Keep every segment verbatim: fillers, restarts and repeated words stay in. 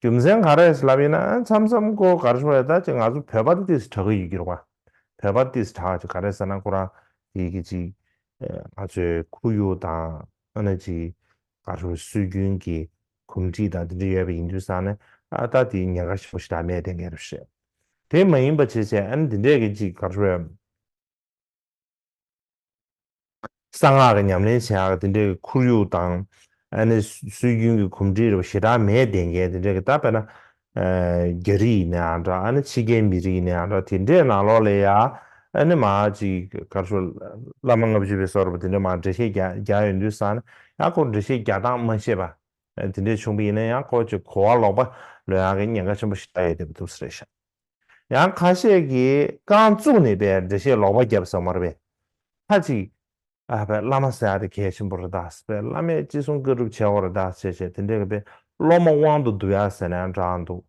རྒྱུ་མཚན་ག་རེ་ལབ་ཡིན་ན། མཚམས་མཚམས་ཁོ་ག་རེ་ཞུ་བ་ཡ། ད་ཅིག་ང་ཚོ་བོད་པ་དེ་ཏིས་དྲག་གི་ཡོད་ཀྱི་རེད་བ། བོད་པ་ཏིས་དྲག་ཅིག་ག་རེ་ཟེར་ན། ཁོ་རང་དེ་གི་ཅིག་ཨ་ང་ཚོའི་ཁོར་ཡུག་དང་ཨ་ནི་ཅིག་ག་རེ་ཞུ་སྲོལ་རྒྱུན་གྱི་གོམས་འདྲིས་དང་དེ་འདྲ་ཡོད་པ་ཡིན་དུས་ཙང་ནས། ཨ་ད་དེ་ཉེན་ཁ་ཆེན་པོ་ཞེ་དྲག་མེད་དེ་ངེས་རེད་ཤག་དེ་མ་ཡིན་པ་བྱས་བྱས་ཨ་ནི་དེ་འདྲས་ཀྱི་ཅིག་ག་རེ་ཞུ་བ་ཡ། གསང་སྔགས་ཀྱི་ཉམས་ལེན་བྱེད་ཡག་དེ་འདྲའི་ཁོར་ཡུག་དང་། ཨ་ནི་སྲོལ་རྒྱུན་གྱི་གོམས་འདྲིས་རེད་པ་ཞེ་དྲག་མེད་བསྡད་མཁན་དེ་འདྲའི་གི། ད་དཔེར་ན་ཨ་རྒྱ་རིགས་ཡིན་ནའང་འདྲ། ཨ་ནི་ཕྱི་རྒྱལ་མི་རིགས་ཡིན་ནའང་འདྲ། དེ་འདྲའི་ནང་ལོགས་ལ་ཡ་ཨ་ནི་མ་ཅིག་ག་རེ་ཞུ། བླ་མ་ལྔ་བཅུ་པའི་བཟོ་འདྲ་པོ་དེ་འདྲ་མར་འགྲེལ་བཤད་རྒྱག་རྒྱག་ཡོང་དུས་ཙང་ནས། ཡང་ཁོ་འགྲེལ་བཤད་རྒྱག་སྟངས་མ་ཤེས་པ་དེ་འདྲའི་བྱུང་པ་ཡིན་ན་ཡང་། ཁོ་ཅིག་གོ་བ་ལོག་པ་ལོན་ཡག་གི་ཉེན་ཁ་ཆེན་པོ་ཞེ་དྲག་ཡོད་བསྡད་པ་འདུག་ཟེར་རེད་ཤག་ཡང་ཁ་ཤས་ཀྱིས་རྐང་བཙུགས་ནས་པའི་འགྲེལ་བཤད་ལོག་པ་བརྒྱབ་ཟེར་མ་རེད་པས། ཁ་ཅིག་ཨ་པའི་བླ་མ་ཟེར་ཡ་དེ་གལ་ཆེན་པོ་རེད་ད། པའི་བླ་མས་ཅི་གསུང་བཀའ་སྒྲུབ་བྱེད་དགོས་རེད་ད་ཟེར་བྱས། དེ་འདྲའི་གི་པའི་སློབ་མ་དབང་དུ་བསྡུ་ཡ་ཟེར་ནའང་འདྲ་འདུག་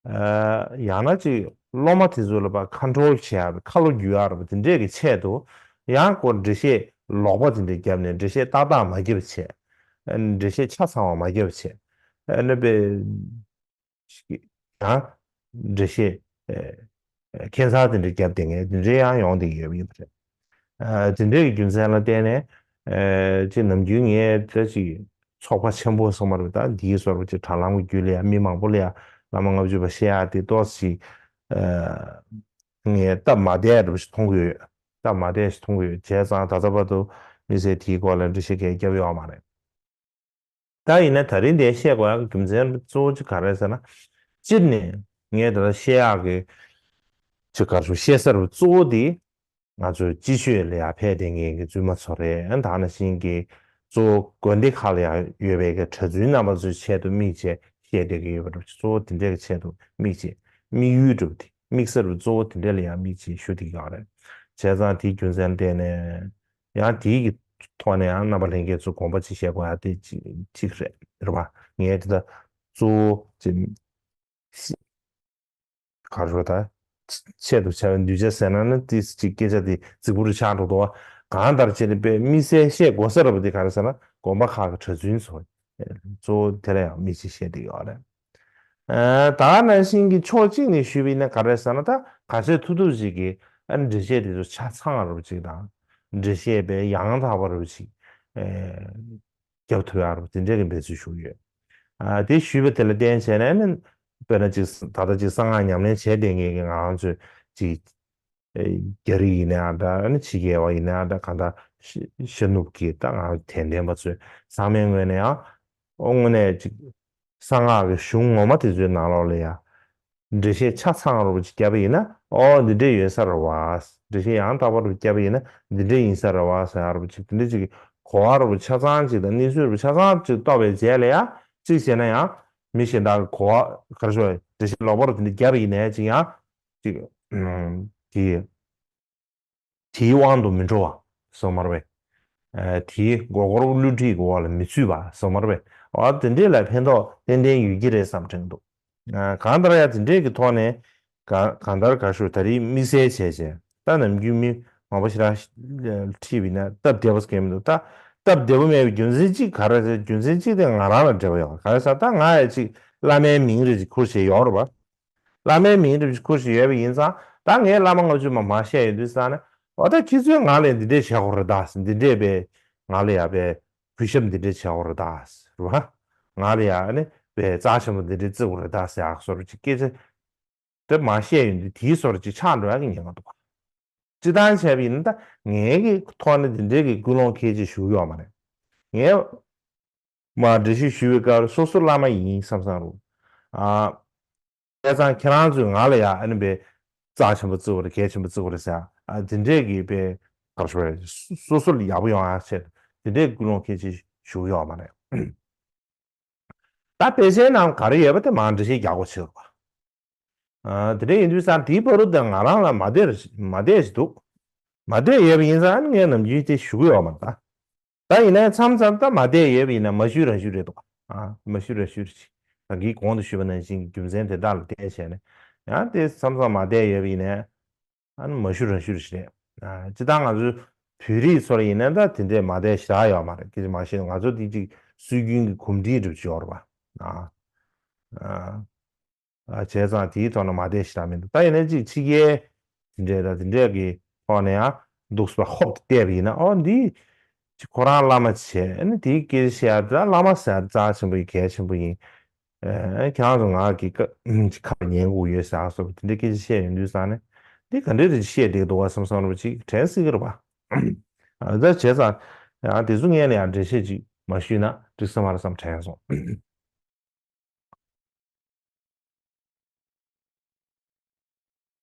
ཨ་ཡང་ན་ཅིག་སློབ་མ་དེ་ཚོ་ལ་པ་ཁོན་ཊོལ་བྱེད་ཡ་རེད། ཁ་ལོ་བསྒྱུར་ཡ་རེད་པ། དེ་འདྲའི་གི་ཆེད་དུ་ཡང་ཁོ་འགྲེལ་བཤད་ལོག་པ་དེ་འདྲ་བརྒྱབ་ནས། འགྲེལ་བཤད་ཏག་ཏག་མ་བརྒྱབ་བྱས། ཨ་འགྲེལ་བཤད་ཆ་ཚང་བ་མ་བརྒྱབ་བྱས། ཨ་ནི་པའི་ཡང་འགྲེལ་བཤད་ཨ་ཨ་ཁྱད་མཚར་དེ་འདྲ་བརྒྱབ་བསྡད་མཁན་དེ་འདྲ་ཡང་ཡོང་བསྡད་ཀྱི་ཡོད་པ་ཡིན་པ་རེད། ཨ་དེ་འདྲའི་གི་རྒྱུ་མཚན་ལ་བརྟེན་ནས། ཨ་ཅིག་ནམ་རྒྱུན་ངས་ད་ཅིག་ཚོགས་པ་ཆེན་པོ་ཚང་མ་རེད་པ། ད་འདིའི་བཟོ་འདྲ་པོ་ཅིག་དྲ་ལམ་གྱི་བརྒྱུད་ལ་ཡ་མི་མང་པོ་ལ་ཡ་བླ་མ་ལྔ་བཅུ་པ་བཤད་ཡ་དེ་ཏོག་ཙམ་ཅིག་ཨ་ངས་སྟབས་མ་བདེ་འདྲ་པོ་ཞིག་མཐོང་གི་ཡོད། སྟབས་མ་བདེ་ཞིག་མཐོང་གི་ཡོད། བྱས་ཙང་ད་ལྟ་བར་དུ་དམིགས་བསལ་དེའི་སྐོར་ལ་འགྲེལ་བཤད་གང་ཡང་བརྒྱབ་ཡོད་མ་རེད། ད་ཡིན་ན་ད་རིང་འདིར་བཤད་དགོས་ཡག་གི་རྒྱུ་མཚན་གཙོ་བོ་ཅིག་ག་རེ་རེད་ཟེར་ན། སྤྱིར་ནས་ངས་ད་ལྟ་བཤད་ཡག་གི་ཅིག་ག་རེ་ཞུ། བཤད་ས་རུ་གཙོ་བོ་དེ་ང་ཚོའི་སྤྱི་སྤྱོད་ལ་ཡང་ཕན་བསྡད་མཁན་གྱི་བཙུན་མ་ཚོ་རེད། ཨ་ད་ནང་བཞིན་གྱི་གཙོ་བོ་དགོན་སྡེ་ཁག་ལ་ཡང་ཡོད་པའི་གི་གྲྭ་བཙུན་རྣམ་པ་ཚོའི་ཆེད་དུ་དམིགས་བྱས་བཤད་བསྡད་ཀྱི་ཡོད་པ་རེད། གཙོ་བོ་དེ་འདྲའི་གི་ཆེད་དུ་དམིགས་བྱས། དམིགས་ཡུལ་འདྲ་པོ་དེ། དམིགས་ས་རུ་གཙོ་བོ་དེ་འདྲ་ལ་ཡང་དམིགས་བྱས་ཞུ་བསྡད་ཀྱི་ཡོད་རེད། བྱས་ཙང་དེའི་རྒྱུ་མཚན་བརྟེན་ནས། ཡང་དེའི་གི་ཐོག་ནས་ཡང་རྣམ་པ་ལྷན་རྒྱས་ཚོ་དགོངས་པ་ཅིག་བཞེས་དགོས་ཡ་དེ་ཅིག་ཅིག་རེད། རེད་པ། ངས་དེ་ད་གཙོ་བོ་ཅིག་ག་རེ་ཟེར། ཆེད་དུ་བྱ་བའི་གདུལ་བྱ་ཟེར་ན་ནི་ཏིས་ཅིག་སྐད་ཆ་དེ་རྫིག་པོ་རུ་ཆགས་འགྲོ་འདུག་པ། གང་ལྟར་བྱས་ནས་པའི་དམིགས་བསལ་བཤད་དགོས་ས་རེད་པ། དེ་ག་རེ་ཟེར་ན། དགོན་པ་ཁག་གི་གྲྭ་བཙུན་ཚོ་གཙོ་བོ་དེ་ལ་ཡང་དམིགས་བྱས་བཤད་བསྡད་ཡོད་རེད། ཨ་ད་ག་ནང་བཞིན་གྱི་ཕྱོགས་གཅིག་ནས་ཞུས་པ་ཡིན་ན་ག་རེ་ཟེར་ན། ད་ག་ཚོད་ཐུབ་ཐུབ་ཅིག་གིས་ཨ་ནི་འགྲེལ་བཤད་དེ་ཚོ་ཆ་ཚང་བ་འདྲ་པོ་ཅིག་དང་། འགྲེལ་བཤད་པའི་ཡང་དག་པ་འདྲ་པོ་ཅིག་ཨ་རྒྱབ་ཐུབ་ཡག་འདྲ་པོ་དེ་འདྲའི་གི་འབད་བརྩོན་ཞུ་གི་ཡོད། ཨ་དེ་ཞུས་པ་དེ་ལ་བརྟེན་བྱས་ནས་ནི། དཔེར་ན་ཅིག་ད་ལྟ་ཅིག་གསང་སྔགས་ཉམས་ལེན་བྱས་བསྡད་མཁན་གྱི་ང་རང་ཚོའི་ཅིག་ཨེ་རྒྱ་རིགས་ཡིན་ནའང་འདྲ། ཨ་ནི་ཕྱི་རྒྱལ་བ་ཡིན་ནའང་འདྲ། གང་ལྟར་ཤ་ཤར་ནུབ་ཀྱི་ད་ང་རང་དད་ལྡན་པ་ཚོས་ཚང་མའི་ངོས་ནས་ཡང་། ཨོ་དངོས་གནས་ཅིག་གསང་སྔགས་ཀྱི་གཞུང་ངོ་མ་དེ་ཚོའི་ནང་ལོགས་ལ་ཡང་འགྲེལ་བཤད་ཆ་ཚང་བ་འདྲ་པོ་ཅིག་བརྒྱབ་པ་ཡིན་ན། ཨོ་འདི་འདྲས་ཡོད་ས་རེད་པ། འགྲེལ་བཤད་ཡང་དག་པ་འདྲ་པོ་བརྒྱབ་པ་ཡིན་ན་འདི་འདྲས་ཡིན་ས་རེད་པ་ཟེར་ཡག་འདྲ་པོ་ཅིག་དེ་འདྲས་ཅིག་གོ་བ་འདྲ་པོ་ཆ་ཚང་ཅིག་དང་གནས་ཚུལ་འདྲ་པོ་ཆ་ཚང་ཅིག་རྟོགས་པའི་རྗེས་ལ་ཡང་། གཅིག་བྱས་ན་ཡང་མི་གཞན་དག་གི་གོ་བ་ག་རེ་ཞུ། འགྲེལ་བཤད་ལོག་པ་འདྲ་པོ་དེ་འདྲས་བརྒྱབ་པ་ཡིན་ནའི་ཅིག་ཡང་ཅིག་ཨ་དེ་དེའི་དབང་དུ་མི་འགྲོ་བ་ཟེར་མ་རེད་པས། ཨ་དེའི་མགོ་སྐོར་བསླུ་བྲིད་ཀྱི་འོག་ལ་མི་ཚུད་པ་ཟེར་མ་རེད་པས། འོ་དེ་འདྲས་ལ་ཕན་ཐོགས་ཏན་ཏན་ཡོད་ཀྱི་རེད་བསམ་དྲན་འདུག་ཨ་གང་ལྟར་ཡང་དེ་འདྲས་ཀྱི་ཐོག་ནས་ག་གང་ལྟར་ག་རེ་ཞུ། ད་རེས་དམིགས་བསལ་བྱས་བྱས་ད་ནམ་རྒྱུན་མི་མང་པོ་ཞེ་དྲག་ཁྲིད་པ་ཡིན་ན་སྟབས་བདེ་པོ་ཟེར་མཁན་མི་འདུག་ད་སྟབས་བདེ་པོ་མེད་པའི་རྒྱུ་མཚན་གཅིག་ག་རེ་ཟེར། རྒྱུ་མཚན་གཅིག་དེ་ང་རང་ལ་འབྲེལ་བ་ཡོད། ག་རེ་ཟེར། ད་ང་ཡང་ཅིག་བླ་མའི་མིང་རེ་ཅིག་ཁུར་བཞེས་ཡོད་རེད་པ། བླ་མའི་མིང་འདྲ་པོ་ཞིག་ཁུར་བཞེས་ཡོད་པ་ཡིན་ཙང་། ད་ངས་བླ་མ་ལྔ་བཅུ་མ་མར་བཤད་ཡོང་དུས་ཙང་ནས། འོ་ད་ཁྱེད་ཚོས་ང་ལ་འདི་འདྲས་བྱེད་དགོས་རེད་ད། འདི་འདྲས་པའི་ང་ལ་ཡ་པའི་གུས་ཞབས་འདི་འདྲས་བྱེད་དགོས་རེད་ད། རེད་པ། ང་ལ་ཡ་ཨ་ནི་པའི་རྩ་ཆེན་པོ་འདི་འདྲས་བརྩི་དགོས་རེད་ད་ཟེར་ཡག་བཟོ་འདྲ་ཅིག་སྐད་ཆ་དེ་མར་བཤད་ཡོང་དུས། དེའི་བཟོ་འདྲ་ཅིག་ཆགས་འགྲོ་ཡག་གི་ཉེན་ཁ་འདུག་སྤྱིར་བཏང་བྱས་པ་ཡིན་ན། ད་ངས་ཀྱི་ཐོག་ནས་འདི་འདྲས་ཀྱི་ཀུན་སློང་ཁྱད་ཅིག་ཞུ་གི་ཡོད་མ་རེད། ངས་མར་འགྲེལ་བཤད་ཞུ་བའི་སྐབས་སོ་སོ་བླ་མ་ཡིན་བསམ་བསམ་རུ། ཨ། བྱས་ཙང་ཁྱེད་རང་ཚོས་ང་ལ་ཡ་ཨ་ནི་པའི་རྩ་ཆེན་པོ་བརྩི་བ་རེད། གལ་ཆེན་པོ་བརྩི་བ་རེད་ཟེར། ཨ་དེ་འདྲས་ཀྱི་པའི་ག་རེ་ཞུ་དགོས་རེད། སོ་སོ་ལ་ཡག་པོ་ཡོང་ཡག་ཆེད་དུ་དེ་འདྲས་ཀྱི་ཀུན་སློང་ཁྱད་ཅིག་ཞུ་གི་ཡོད་མ་རེད། ད་དཔེ་ཆའི་ནང་ག་རེ་ཡོད་པ་དེ་མར་འགྲེལ་བཤད་རྒྱག་དགོས་ཆེ་བ། ཨ་དེ་འདྲས་ཡིན་དུས་ཙང་དེའི་བར་དུ་དེ་ང་རང་ལ་མ་བསྡད་མ་བསྡད་ཞིག་འདུག་མ་བསྡད་ཡོད་པ་ཡིན་ཙང་ངས་ནམ་རྒྱུན་དེ་ཞུ་གི་ཡོད་མ་རེད་ད། ད་ཡིན་ནའི་མཚམས་མཚམས་ད་མ་བསྡད་ཡོད་པ་ཡིན་ན་མ་ཞུ་རང་ཞུ་རེད་འདུག་ཨ་མ་ཞུ་རང་ཞུ་རེད། ད་གིས་གོང་དུ་ཞུས་པ་ནང་བཞིན་རྒྱུ་མཚན་དེ་དག་ལ་བརྟེན་བྱས་ནས། ཡང་དེ་མཚམས་མཚམས་མ་བསྡད་ཡོད་པ་ཡིན་ནའི་ཨ་ནི་མ་ཞུ་རང་ཞུ་རེད། ཨ་སྤྱིར་བཏང་ང་ཚོའི་བོད་རིགས་ཚོ་ལ་ཡིན་ན་ད་དེ་འདྲས་མ་བསྡད་ཞེ་དྲག་ཡོད་མ་རེད། སྐད་ཆ་མ་བཤད་ན། ང་ཚོ་དེ་ཅིག་སྲོལ་རྒྱུན་གྱི་གོམས་འདྲིས་འདྲ་པོ་ཅིག་ཡོད་རེད་པ། ཨ་ ཨ། ཨ། བྱས་ཙང་དེའི་ཐོག་ན་མ་བསྡད་ཞེ་དྲག་མི་འདུག་ད་ཡིན་ནའི་ཅིག་ཕྱི་རྒྱལ་དེ་འདྲས་དང་དེ་འདྲས་ཀྱི་ཐོག་ནས་ཡང་འདུག་སེ་ཧོབ་ཏེ་བལྟས་པ་ཡིན་ན། ཨོ་འདི་ཅིག་ཁོ་རང་བླ་མ་བྱས་ཨ་ནི་དེའི་སྐད་ཆ་བཤད་ཡ་དེ་ལ་བླ་མ་ཟེར་རྩ་ཆེན་པོ་ཡིན། གལ་ཆེན་པོ་ཡིན། ཨ་ཁྱེད་རང་ཚོ་ང་གི་ཁ་ཁ་ལ་ཉན་དགོས་ཡོད་ཟེར་སོགས་དེ་འདྲའི་སྐད་ཆ་བཤད་ཡོང་དུས་ཙང་ནས་འདི་ག་འདྲས་རེད་བཤད་བསྡད་འདུག་བ་བསམ་བསམ་རུ་ཅིག་དྲན་སྲིད་ཀྱི་རེད་པ། ཨ་ད་བྱས་ཙང་ཡང་དེ་ཚོ་སྔོན་ལ་ཡང་འགྲེལ་བཤད་ཅིག་མ་ཞུས་ན་འགྲིག་ས་མ་རེད་བསམ་དྲན་སོང་།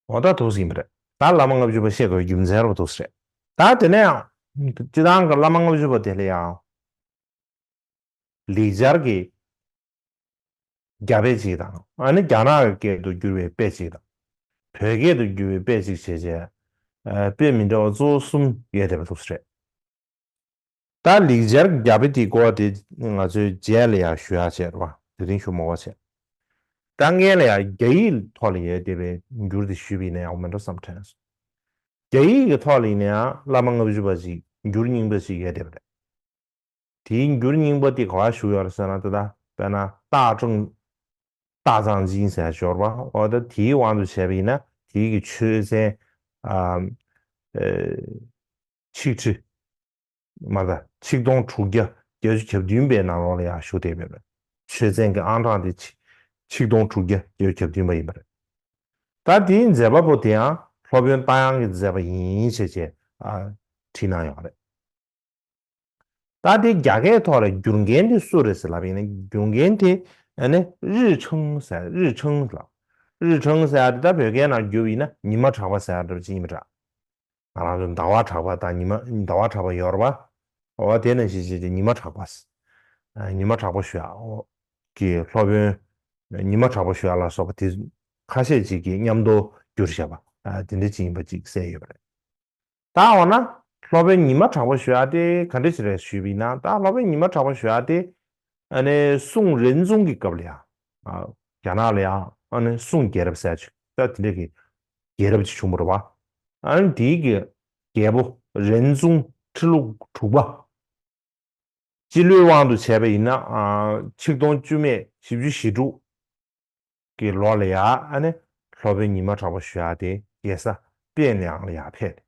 འོ་ད་འདུག་སེ་ཡིན་པ་རེད། ད་བླ་མ་ལྔ་བཅུ་པ་བཤད་དགོས་རྒྱུ་མཚན་རུ་འདུག་སེ་རེད། ད་དེ་ནས་ཡང་སྤྱི་བཏང་གི་བླ་མ་ལྔ་བཅུ་པ་དེ་ལ་ཡང་ལེགས་སྦྱར་གྱི་རྒྱ་དཔེ་ཅིག་དང་། ཨ་ནི་རྒྱ་ནག་གི་སྐད་དུ་བསྒྱུར་བའི་དཔེ་ཅིག་དང་། བོད་སྐད་དུ་བསྒྱུར་བའི་དཔེ་ཅིག་བྱས་བྱས། ཨ་དཔེ་མི་འདྲ་བ་གཙོ་བོ་གསུམ་ཡོད་བསྡད་པ་འདུག་སེ་རེད། ད་ལེགས་སྦྱར་རྒྱ་དཔེ་དེའི་སྐོར་དེ་ང་ཚོའི་རྗེས་ལ་ཡང་ཞུ་ཡག་བྱས་རེད་བ། དེ་རིང་ཞུ་མ་དགོས་བྱས། ད་སྔོན་ལ་ཡང་རྒྱ་ཡིག་ཐོག་ལ་ཡོད་བསྡད་པའི་འགྱུར་དེ་ཞུས་པ་ཡིན་ན་ཡག་པོ་མེད་འགྲོ་བསམ་དྲན་སོང་། རྒྱ་ཡིག་གི་ཐོག་ལ་ཡིན་ན་ཡང་བླ་མ་ལྔ་བཅུ་པ་ཞིག་འགྱུར་རྙིང་པ་ཞིག་ཡོད་བསྡད་པ་རེད། དེའི་འགྱུར་རྙིང་པ་དེ་ག་པར་བཞུགས་ཡོད་རེད་ཟེར་ན། ད་ལྟ་དཔེར་ན་སྟག་ཀྲུང་སྟག་ཚང་ཅིང་ཟེར་ཞོར་བ། འོ་ད་དེའི་དབང་དུ་བྱས་པ་ཡིན་ན་དེའི་གི་ཆོས་ཚན། ཨ། ཨེ། ཆིག་ཁྲི། མ་གཏོགས་ཆིག་སྟོང་དྲུག་བརྒྱ་བརྒྱད་ཅུ་གྱ་བདུན་པའི་ནང་ལོགས་ལ་ཡང་བཞུགས་བསྡད་ཡོད་པ་རེད། ཆོས་ཚན་གྱི་ཨང་གྲངས་དེ་ཆིག་ཆིག་སྟོང་དྲུག་བརྒྱ་བརྒྱད་ཅུ་གྱ་བདུན་པ་ཡིན་པ་རེད། ད་དེའི་མཛད་པ་པོ་དེ་ཡང་སློབ་དཔོན་རྟ་དབྱངས་ཀྱི་མཛད་པ་ཡིན་ཞེས་བྱས། ཨ། བྲིས་གནང་ཡོད་རེད། ད་དེ་རྒྱ་སྐད་ཐོག་ལ་བསྒྱུར་མཁན་དེ་སུ་རེད་ཟེར་ལབ་པ་ཡིན་ན། བསྒྱུར་མཁན་དེ་ཨ་ནི་རིས་ཁྲང་ཟེར། རིས་ཁྲང་ལ། རིས་ཁྲང་ཟེར་ཡ་དེ་ད་བོད་སྐད་ནང་བསྒྱུར་བ་ཡིན་ན་ཉི་མ་གྲགས་པ་ཟེར་ཡ་འདྲ་པོ་ཅིག་ཡིན་པ་འདྲ། ང་རང་ཚོ་ཟླ་བ་གྲགས་པ་དང་ཉི་མ། ཟླ་བ་གྲགས་པ་ཡོད་རེད་པ། འོ་དེ་ནང་བཞིན་བྱས་ཏེ་ཉི་མ་གྲགས་པ། ཨ། ཉི་མ་གྲགས་པ་ཞུ་ཡག་གི་སློབ་དཔོན་ཉི་མ་གྲགས་པ་ཞུ་ཡག་ལ་སོགས་པ་དེ་ཁ་ཤས་ཅིག་གིས་མཉམ་དུ་བསྒྱུར་བཞག་པ། ཨ། དེ་འདྲ་ཅིག་ཡིན་པ་ཅིག་གསལ་ཡོད་པ་རེད། ད་འོ་ན་སློབ་དཔོན་ཉི་མ་གྲགས་པ་ཞུ་ཡག་དེ་ག་འདྲ་ཞིག་རེད་ཞུས་པ་ཡིན་ན། ད་སློབ་དཔོན་ཉི་མ་གྲགས་པ་ཞུ་ཡག་དེ་ཨ་ནི་སུང་རེན་ཙུང་གི་སྐབས་ལ་ཡང་། ཨ། རྒྱ་ནག་ལ་ཡང་ཨ་ནི་སུང་རྒྱལ་རབས་ཟེར་ཅིག་ད་དེ་འདྲ་གི་རྒྱལ་རབས་ཅིག་བྱུང་བ་རེད་པ། ཨ་ནི་དེའི་གི་རྒྱལ་པོ་རེན་ཙུང་ཁྲི་ལོ་དྲུག་པ། སྤྱི་ལོའི་དབང་དུ་བྱས་པ་ཡིན་ན། ཨ། ཆིག་སྟོང་བཅུ་མེད་བཞི་བཅུ་ཞེ་དྲུག་གི་ལོ་ལ་ཡ། ཨ་ནི་སློབ་དཔོན་ཉི་མ་གྲགས་པ་ཞུ་ཡག་དེ་རྒྱལ་ས་པེ་ལིའང་ལ་ཡ་ཕེབས།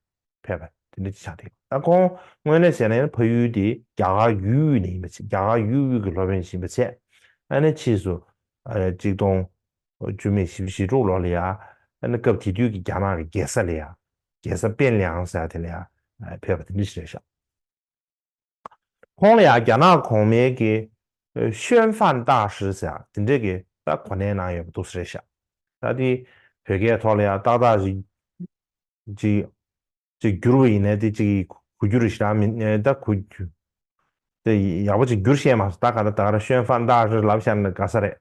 ཕེབས་པ་དེ་འདྲ་ཅིག་ཆགས་ཏེ། ད་ཁོང་དངོས་གནས་བྱས་ན་ཕ་ཡུལ་དེ་རྒྱ་གར་ཡུལ་དབུས་ནས་ཡིན་པ་བྱས། རྒྱ་གར་ཡུལ་དབུས་ཀྱི་སློབ་དཔོན་ཞིག་ཡིན་པ་བྱས། ཨ་ནི་ཕྱིས་སུ། ཨ། ཆིག་སྟོང་བཅུ་མེད་བཞི་བཅུ་ཞེ་དྲུག་ལོ་ལ་ཡ། ཨ་ནི་སྐབས་དེ་དུས་ཀྱི་རྒྱ་ནག་གི་རྒྱལ་ས་ལ་ཡ། རྒྱལ་ས་པེ་ལིའང་ཟེར་དེ་ལ་ཡ་ཕེབས་པ་དེ་འདྲ་ཞིག་རེད་ཤག་ཁོང་ལ་ཡང་རྒྱ་ནག་གོང་མའི་གི་ཤོན་ཧྥན་ཏཱ་ཧྲི་ཟེར་དེ་འདྲས་ཀྱི་ད་གོ་གནས་གནང་ཡོད་པ་འདུག་ས་རེད་ཤག་ད་དེ་བོད་སྐད་ཐོག་ལ་ཡང་ཏག་ཏག་ཅིག་ཅིག་ཅིག་བསྒྱུར་བ་ཡིན་ནའི་དེ་ཅིག་གོ་རྒྱུ་རེད་ཤག་མིན་ད་གོ་རྒྱུ་དེ་ཡག་པོ་ཅིག་བསྒྱུར་ཤེས་མ་སོང་། ད་ག་ད་ད་ག་རང་ཤོན་ཧྥན་ཏཱ་ཧྲི་ལབ་བཞག་ན་དགའ་ས་རེད།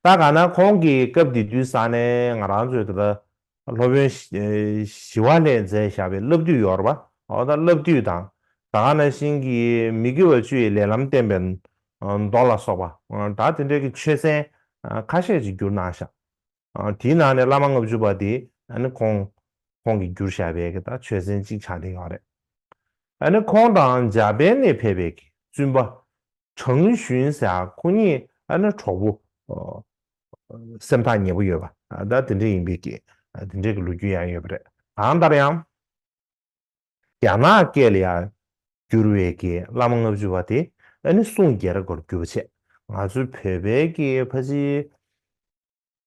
ད་ག་ན་ཁོང་གིས་སྐབས་དེ་དུས་ས་ནས་ང་རང་ཚོའི་ད་ལྟ་སློབ་དཔོན་ཞི་བ་ལྷས་མཛད་བཞག་པའི་བསླབ་བཏུས་ཡོད་རེད་པ། འོ་ད་བསླབ་བཏུས་དང་། ད་ག་ནང་བཞིན་གྱི་མི་དགེ་བ་བཅུ་ཡི་ལས་ལམ་བསྟན་པའི་མདོ་ལ་སོགས་པ། ད་དེ་འདྲའི་གི་ཆོས་ཚན་ཁ་ཤས་ཅིག་བསྒྱུར་གནང་ཤག་དེའི་ནང་ནས་བླ་མ་ལྔ་བཅུ་པ་དེ་ཨ་ནི་ཁོང་ཁོང་གིས་བསྒྱུར་བཞག་པའི་གི་ད་ཆོས་ཚན་གཅིག་ཆགས་བསྡད་ཡོད་རེད། ཨ་ནི་ཁོང་དང་འཇར་པན་ནས་ཕེབས་པའི་གི་བཙུན་པ་ཁྲང་ཞུན་ཟེར་ཁོ་གཉིས་ཨ་ནི་གྲོགས་པོ། ཨ། སེམས་ཐག་ཉེ་པོ་ཡོད་པ། ཨ། ད་དེ་འདྲ་ཡིན་པའི་གི། ཨ། དེ་འདྲའི་གི་ལོ་རྒྱུས་ཡང་ཡོད་པ་རེད། གང་ལྟར་ཡང་རྒྱ་ནག་སྐད་ལ་ཡང་བསྒྱུར་བའི་གི་བླ་མ་ལྔ་བཅུ་པ་དེ་ཨ་ནི་སུང་རྒྱལ་རབས་སྐོར་བསྒྱུར་བ་བྱས། ང་ཚོའི་བོད་པའི་གི་ཕལ་ཆེར་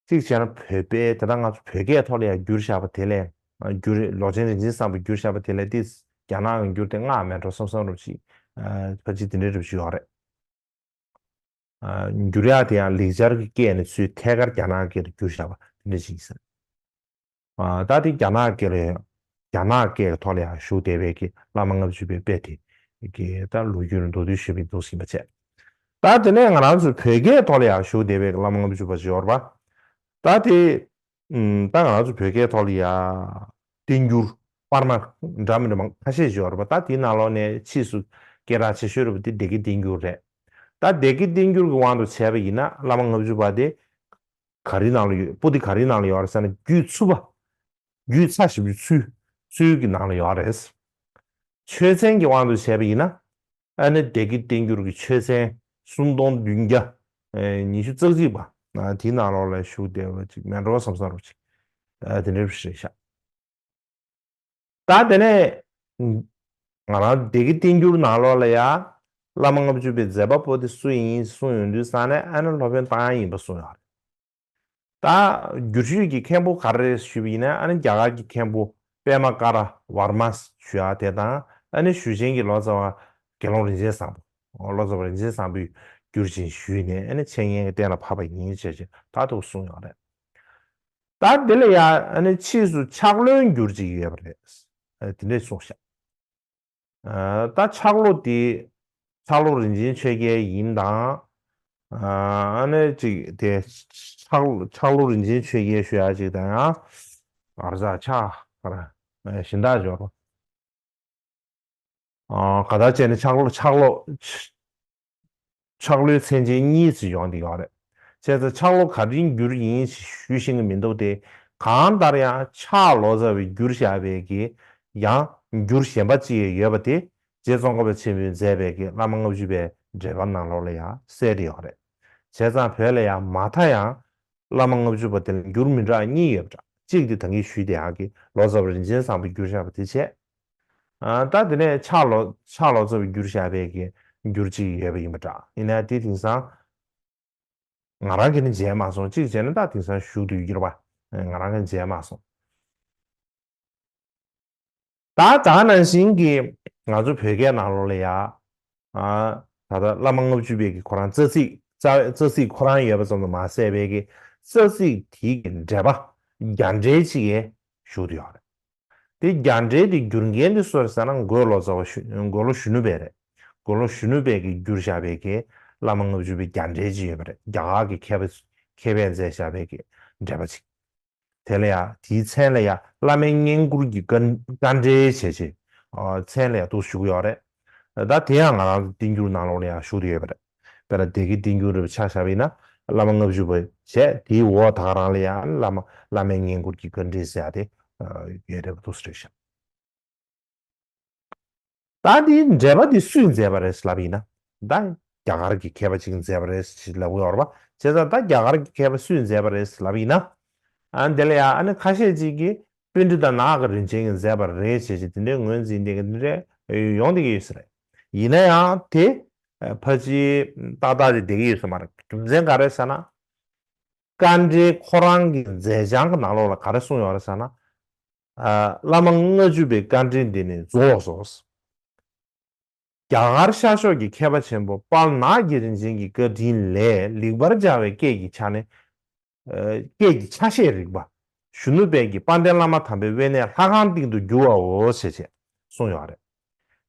གཅིག་བྱས་ན་བོད་པའི་དེ་ལྟར་ང་ཚོ་བོད་སྐད་ཐོག་ལ་ཡང་བསྒྱུར་བཞག་པ་དེ་ལས། ཨ། བསྒྱུར། ལོ་ཆེན་རིན་ཆེན་བཟང་པོས་བསྒྱུར་བཞག་པ་དེ་ལས་ཏོག་ཙམ་རྒྱ་ནག་གི་འགྱུར་དེ་སྔ་མེད་འགྲོ་བསམ་བསམ་འདྲ་པོ་ཅིག་ཨ། ཕལ་ཆེར་དེ་འདྲའི་འདྲ་པོ་ཅིག་ཡོད་རེད། ཨ། འགྱུར་ཡག་དེ་ཡང་ལེགས་སྦྱར་གྱི་སྐད་ནས་ཚུར་ཐད་ཀར་རྒྱ་ནག་སྐད་དུ་བསྒྱུར་བཞག་པ་དེ་འདྲ་ཅིག་ཡིན་ས་རེད། ཨ། ད་དེ་རྒྱ་ནག་སྐད་ལ། རྒྱ་ནག་སྐད་ཀྱི་ཐོག་ལ་ཡང་བཞུགས་བསྡད་པའི་གི་བླ་མ་ལྔ་བཅུ་པའི་དཔེ་དེ་གི་ད་ལོ་རྒྱུས་ལ་མདོར་བསྡུས་ཞུས་པའི་འདུག་ཟིན་པ་བྱས། ད་དེ་ནས་ང་རང་ཚོའི་བོད་སྐད་ཐོག་ལ་ཡང་བཞུགས་བསྡད་པའི་གི་བླ་མ་ལྔ་བཅུ་པ་ཅིག་ཡོད་རེད་པ། ད་དེ། ཨུམ། ད་ང་རང་ཚོ་བོད་སྐད་ཐོག་ལ་ཡ་བསྟན་འགྱུར་དཔར་མ་འདྲ་མི་འདྲ་མང་ཁ་ཤས་ཤིག་ཡོད་རེད་པ། ད་དེའི་ནང་ལོགས་ནས་ཕྱིས་སུ་སྐད་གྲགས་ཆེ་ཤོས་རེད་པ་དེ་སྡེ་དགེ་བསྟན་འགྱུར་རེད། ད་སྡེ་དགེ་བསྟན་འགྱུར་གྱི་དབང་དུ་བྱས་པ་ཡིན་ན་བླ་མ་ལྔ་བཅུ་པ་དེ་ག་རེའི་ནང་ལ་ཡོད། པོ་ཏི་ག་རེའི་ནང་ལ་ཡོད་རེད་ཟེར་ན་རྒྱུད་ཚུད་པ། རྒྱུད་ཚ་ཞེ་པོ་ཅིག་ཚུལ་ཚུལ་གྱི་ནང་ལ་ཡོད་རེད། ཆོས་ཚན་གྱི་དབང་དུ་བྱས་པ་ཡིན་ན། ཨ་ནི་སྡེ་དགེ་བསྟན་འགྱུར་གྱི་ཆོས་ཚན་སུམ་སྟོང་བདུན་བརྒྱ་ཉི་ཤུ་རྩ་གཅིག་པ། ཨ་དེའི་ནང་ལོགས་ལ་བཞུགས་བསྡད་པ་ཅིག་མེད་འགྲོ་བསམ་བསམ་རོ་ཅིག་ཨ་དེ་འདྲ་རེད་ཤག་ད་དེ་ནས་ང་རང་སྡེ་དགེ་བསྟན་འགྱུར་ནང་ལོགས་ལ་ཡ་བླ་མ་ལྔ་བཅུ་པའི་མཛད་པ་པོ་དེ་སུ་ཡིན་གསུངས་ཡོང་དུས་ཙང་ནས་ཨ་ནི་སློབ་དཔོན་རྟ་དབྱངས་ཡིན་པ་གསུངས་ཡོད་རེད། ད་བསྒྱུར་ཞུས་ཀྱི་མཁན་པོ་ག་རེ་རེད་ཞུས་པ་ཡིན་ན་ཨ་ནི་རྒྱ་གར་གྱི་མཁན་པོ་པདྨ་ཀ་ར་ཝར་མ་ཞུ་ཡ་དེ་དང་ཨ་ནི་ཞུ་ཆེན་གྱི་ལོ་ཙཱ་བ་དགེ་སློང་རིན་ཆེན་བཟང་པོ་ལོ་ཙཱ་བ་རིན་ཆེན་བཟང་པོས་བསྒྱུར་ཅིང་ཞུས་ནས་ཨ་ནི་འཆད་ཉན་གྱི་གཏན་ལ་ཕབ་པ་ཡིན་ཞེས་ད་དུ་གསུངས་ཡོད་རེད། ད་འདི་ལ་ཡང་ཨ་ནི་ཕྱིས་སུ་ཕྱག་ལོའི་འགྱུར་ཅིག་ཡོད་པ་རེད། ཨ་དེ་འདྲས་གསུངས་ཤག་ཨ་ད་ཕྱག་ལོ་དེ་ཕྱག་ལོ་རིན་ཆེན་ཆོས་རྒྱལ་ཡིན་དང་། ཨ་ཨ་ནི་ཅིག་དེ་ཕྱག་ཕྱག་ལོ་རིན་ཆེན་ཆོས་རྒྱལ་ཞུ་ཡ་ཅིག་དང་ཡང་། ཨར་ཟ་ཆ་ག་ར་ཨ་གཞན་དག་འབྱོར། ཨ་ག་ད་བྱས་ནས་ཕྱག་ལོ་ཕྱག་ལོ་ཕྱག་ལོའི་མཚན་ཅན་གཉིས་སུ་ཡོང་གི་ཡོད་རེད། བྱས་ཙང་ཕྱག་ལོ་ག་རེའི་འགྱུར་ཡིན་ཞེས་ཞུ་ཤེས་ཀྱི་མི་འདུག་སྟེ། གང་ལྟར་ཡང་ཕྱག་ལོ་ཙཱ་བས་བསྒྱུར་བཞག་པའི་གི་ཡང་འགྱུར་གཞན་པ་ཅིག་ཡོད་པ་དེ་རྗེ་ཙོང་ཁ་པ་ཆེན་པོས་མཛད་པའི་གི་བླ་མ་ལྔ་བཅུ་པའི་འགྲེལ་པ་ནང་ལོགས་ལ་ཡང་གསལ་རེ་ཡོད་རེད། བྱས་ཙང་བོད་ལ་ཡང་མ་མཐའ་ཡང་བླ་མ་ལྔ་བཅུ་པ་དེ་ལ་འགྱུར་མི་འདྲ་གཉིས་ཡོད་པ་འདྲ། གཅིག་དེ་ད་གིན་ཞུས་དེ་ཡང་གི་ལོ་ཙཱ་བ་རིན་ཆེན་བཟང་པོས་བསྒྱུར་བཞག་པ་དེ་བྱས། ཨ་ད་དེ་ནས་ཕྱག་ལོ་ཕྱག་ལོ་ཙཱ་བས་བསྒྱུར་བཞག་པའི་གི་འགྱུར་གཅིག་ཡོད་པ་ཡིན་པ་འདྲ། ཡིན་ན་དེ་དེང་སང་ང་རང་གིས་ནི་མཇལ་མ་སོང་། གཅིག་བྱས་ན་ད་དེང་སང་བཞུགས་བསྡད་ཡོད་རེད་པ། ང་རང་གིས་མཇལ་མ་སོང་། ད་ད་ནང་བཞིན་གྱི་ང་ཚོ་བོད་སྐད་ནང་ལོགས་ལ་ཡ། ཨ་ད་ལྟ་བླ་མ་ལྔ་བཅུ་པའི་གི་ཁོ་རང་རྩ་ཚིག་རྩ་རྩ་ཚིག་ཁོ་རང་ཡོད་པ་ཙམ་དུ་མ་ཟད་པའི་གི་རྩ་ཚིག་དེའི་གི་འགྲེལ་པ་རྒྱ་འགྲེལ་ཅིག་ཡང་བཞུགས་བསྡད་ཡོད་རེད། དེ་རྒྱ་འགྲེལ་དེ་བསྒྱུར་མཁན་དེ་སུ་རེད་ཟེར་ན་མགོན་ལོ་ཙཱ་བ་ཞུ་མགོན་ལོ་གཞོན་ནུ་དཔལ་རེད། མགོན་ལོ་གཞོན་ནུ་དཔལ་གྱིས་བསྒྱུར་བཞག་པའི་གི་བླ་མ་ལྔ་བཅུ་པའི་རྒྱ་འགྲེལ་ཅིག་ཡོད་པ་རེད། རྒྱ་གར་གྱི་མཁས་པ་མཁས་པས་མཛད་བཞག་པའི་གི་འགྲེལ་པ་ཅིག་དེ་ལ་ཡང་དེའི་མཚན་ལ་ཡང་བླ་མའི་བསྙེན་བཀུར་གྱི་བཀའ་བཀའ་འགྲེལ་བྱས་བྱས། ཨ་མཚན་ལ་ཡང་འདུག་ཞུ་གི་ཡོད་རེད། ད་དེ་ཡང་ང་རང་ཚོ་བསྟན་འགྱུར་ནང་ལོགས་ལ་ཡང་བཞུགས་བསྡད་ཡོད་པ་རེད། དཔེར་ན་སྡེ་དགེ་བསྟན་འགྱུར་རེ་ཆ་བཞག་པ་ཡིན་ན་བླ་མ་ལྔ་བཅུ་པ་བྱས། དེའི་འོག་ད་ག་རང་ལ་ཡང་བླ་མ་བླ་མའི་བསྙེན་བཀུར་གྱི་བཀའ་འགྲེལ་ཟེར་ཡ་དེ་ཡོད་རེད་པ་འདུག་ཟེར་ཤག་ད་འདིའི་འགྲེལ་པ་འདི་སུས་མཛད་པ་རེད་ལབ་ཡིན་ན། ད་རྒྱ་གར་གྱི་མཁས་པ་ཅིག་མཛད་པ་རེད་ཅེས་ལབ་ཀྱི་ཡོད་རེད་པ། བྱས་ཙང་ད་རྒྱ་གར་གྱི་མཁས་པ་སུས་མཛད་པ་རེད་ལབ་ཡིན་ན། ཨ་འདི་ལ་ཡང་ཨ་ནི་ཁ་ཤས་ཅིག་གིས་པཎྜི་ཏ་ནག་གི་རིན་ཆེན་གྱིས་མཛད་པ་རེད་ཅེས་ཅིག་དེ་འདྲའི་ངོས་འཛིན་དེ་ག་དེ་འདྲའི་ཡོང་བསྡད་ཀྱི་ཡོད་ས་རེད། ཡིན་ན་ཡང་དེ་ཕལ་ཆེར་ཏག་ཏག་ཅིག་བསྡད་ཀྱི་ཡོད་ས་མ་རེད། རྒྱུ་མཚན་ག་རེ་ཟེར་ན། བཀའ་འགྲེལ་ཁོ་རང་གི་མཛད་བྱང་གི་ནང་ལོགས་ལ་ག་རེ་གསུངས་ཡོད་རེད་ཟེར་ན། ཨ་བླ་མ་ལྔ་བཅུ་པའི་བཀའ་འགྲེལ་འདི་ནི་རྫོགས་སོ། རྒྱ་གར་ཤར་ཕྱོགས་ཀྱི་མཁས་པ་ཆེན་པོ་དཔལ་ནག་གི་རིན་ཆེན་གྱི་བཀའ་དྲིན་ལས་ལེགས་པར་སྦྱར་བའི་སྐད་ཀྱི་ཆ་ནས། ཨ་སྐད་ཀྱི་ཆ་ཤས་རིག་པ། གཞོན་ནུ་དཔལ་གྱིས་དཔལ་ལྡན་བླ་མ་དམ་པའི་དབེན་གནས་ལྷ་ཁང་སྟེང་དུ་བསྒྱུར་བའོ་ཞེས་བྱས་གསུངས་ཡོད་རེད།